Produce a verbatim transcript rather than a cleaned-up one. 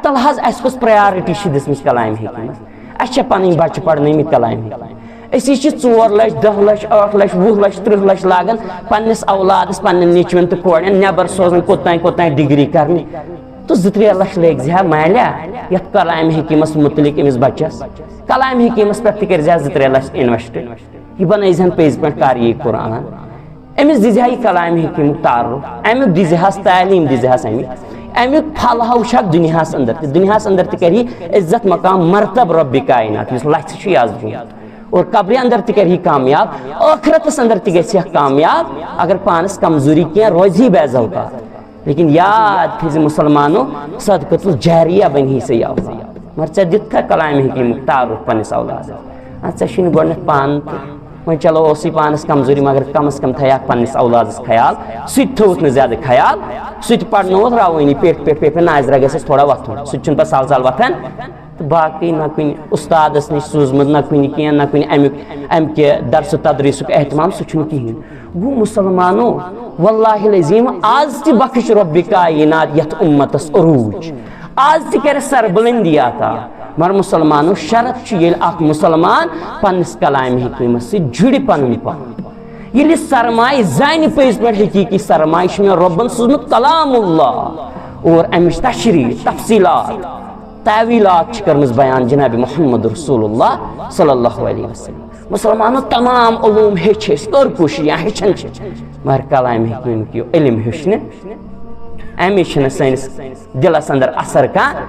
تَلہٕ حظ، اَسہِ کۄس پرٛیارٹی چھِ دِژمٕژ کلامِ حکیٖمَس؟ اَسہِ چھےٚ پَنٕنۍ بَچہٕ پَرنٲومٕتۍ کلامِ حکیٖم۔ أسۍ چھِ ژور لَچھ، دَہ لَچھ، ٲٹھ لَچھ، وُہ لَچھ، تٕرٛہ لَچھ لاگان پنٛنِس اولادَس، پنٛنٮ۪ن نیٚچوٮ۪ن تہٕ کورٮ۪ن نٮ۪بَر سوزان، کوٚت تام کوٚت تام ڈگری کَرنہِ۔ تہٕ زٕ ترٛےٚ لَچھ لٲگۍ زِ ہا مالیا یَتھ کلامِ حکیٖمَس مُتعلِق أمِس بَچَس۔ کلامِ حکیٖمَس پٮ۪ٹھ تہِ کٔرۍ زِ ہا زٕ ترٛےٚ لَچھ اِنوٮ۪سٹ۔ یہِ بَنٲوزِ ہَن پٔزۍ پٲٹھۍ قاری قرآن۔ أمِس دِزِ ہا یہِ کلامِ حکیٖمُک تعارُف، اَمیُک دِزِ ہَس تعلیٖم، دِزِ ہَس اَمہِ، اَمیُک پھل ہا وٕچھِ ہَکھ دُنیاہَس اندر تہِ۔ دُنیاہَس اندر تہِ کَرِ یہِ عزت مقام مرتب رۄبِ کاینات، یُس لَژھِ چھُ یَزبوٗن۔ اور قبرِ اندر تہِ کَرِ یہِ کامیاب، ٲخرتَس اندر تہِ گژھِ ہا کامیاب، اگر پانَس کمزوٗری کینٛہہ روزِ ہی بعض اوقات۔ لیکن یاد تھٲیزِ مُسلمانو، صدقہ الجاریہ بَنہِ ہی سُہ یہِ اولاد۔ مگر ژےٚ دیُتکھا کلامِ حکیٖمُک تعارُف پنٛنِس اولادَس؟ اَدٕ ژےٚ چھُے نہٕ گۄڈٕنٮ۪تھ پانہٕ تہِ۔ وۄنۍ چلو اوسُے پانَس کمزوٗری، مگر کمس کم تھایاکھ پنٛنِس اولادَس خیال۔ سُہ تہِ تھوٚوُتھ نہٕ زیادٕ خیال، سُہ تہِ پرنووُتھ راوٲنی پیٚٹھۍ پیٚٹھۍ پیٚٹھۍ پیٚٹھۍ، ناظرہ گژھٮ۪س تھوڑا وۄتھُن، سُہ تہِ چھُنہٕ پَتہٕ سَل سَل وۄتھان۔ تہٕ باقٕے نہ کُنہِ اُستادَس نِش سوٗزمُت، نہ کُنہِ کینٛہہ، نہ کُنہِ اَمیُک، اَمہِ کہِ درس و تدریٖسُک اہتمام، سُہ چھُنہٕ کِہیٖنۍ۔ گوٚو مُسلمانو، واللہ العظیم، آز تہِ بخش رۄبِ کاینات یَتھ اُمتَس عروٗج، آز تہِ کَرِ سربلندی عطا۔ مگر مُسلمانو، شرط چھُ، ییٚلہِ اکھ مُسلمان پننِس کلامِ حکیٖمَس سۭتۍ جُڑِ پنُن پان، ییٚلہِ سرمایہِ زانہِ پٔزۍ پٲٹھۍ حقیٖقی سرمایہِ چھُ مےٚ رۄبَن سوٗزمُت کلام اللہ اور اَمِچ تشریح، تفصیٖلات، تاویٖلات چھِ کٔرمٕژ بیان جناب محمد رسول اللہ صلی اللہ علیہ وسلم۔ مُسلمانو، تمام علوم ہیٚچھ أسۍ، کٔر کوٗشِش یا ہیٚچھان چھِ، مگر کلامِ حکیٖمُک یہِ علم ہیوٚچھ نہٕ، اَمِچ چھِنہٕ سٲنِس دِلَس اندر اثر کانٛہہ۔